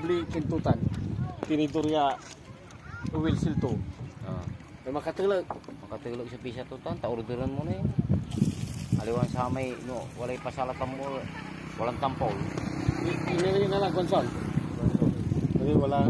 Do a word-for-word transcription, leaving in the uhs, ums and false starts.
Bli kintutan. Tinidor ya oil seal to. Ah. May makatelek. Makatelek so pisa to tan, ta orderan mo na yun. Aliwan samay, no, walay pasalatan mo, walang tampaw. Inili na lang, Gonzal. Kasi wala.